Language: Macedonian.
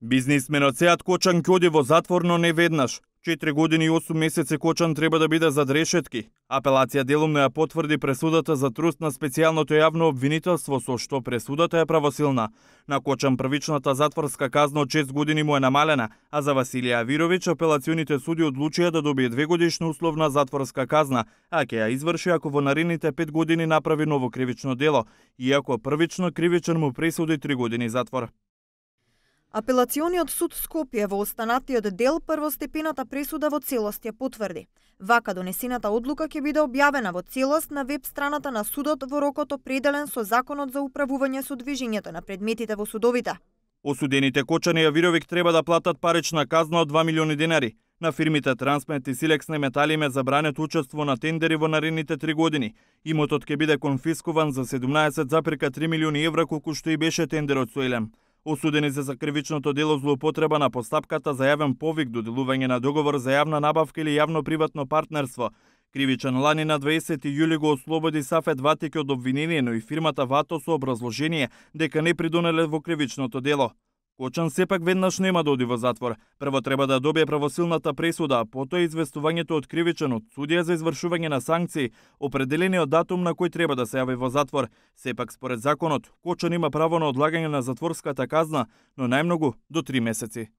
Бизнисменот Сеат Кочан ќе оди во затвор, но не веднаш. 4 години и 8 месеци Кочан треба да биде зад решетки. Апелација делумно ја потврди пресудата за труст на специјалното јавно обвинителство, со што пресудата е правосилна. На Кочан првичната затворска казна од 6 години му е намалена, а за Василија Авировиќ апелационите суди одлучија да добие 2-годишна условна затворска казна, а ќе ја изврши ако во наредните 5 години направи ново кривично дело, иако првично кривичен му пресуди 3 години затвор. Апелациониот суд Скопје во останатиот дел првостепената пресуда во целост ја потврди. Вака донесената одлука ќе биде објавена во целост на веб страната на судот во рокот определен со Законот за управување со движењето на предметите во судовите. Осудените Кочан и Авировиќ треба да платат парична казна од 2 милиони денари. На фирмите Трансмет и Силекс Метали им е забрането учество на тендери во наредните 3 години. Имотот ќе биде конфискуван за 17,3 милиони евра, колку што и беше тендерот со Елем. Осудени се за кривичното дело злоупотреба на постапката за јавен повик, доделување на договор за јавна набавка или јавно-приватно партнерство. Кривичен лани на 20 јули го ослободи Сафет Ватике од обвинение, но и фирмата Вато со образложение дека не придонеле во кривичното дело. Кочан сепак веднаш нема да оди во затвор. Прво треба да добие правосилната пресуда, а потоа известувањето од кривичен од судија за извршување на санкции, определениот датум на кој треба да се јави во затвор. Сепак според законот, Кочан има право на одлагање на затворската казна, но најмногу до 3 месеци.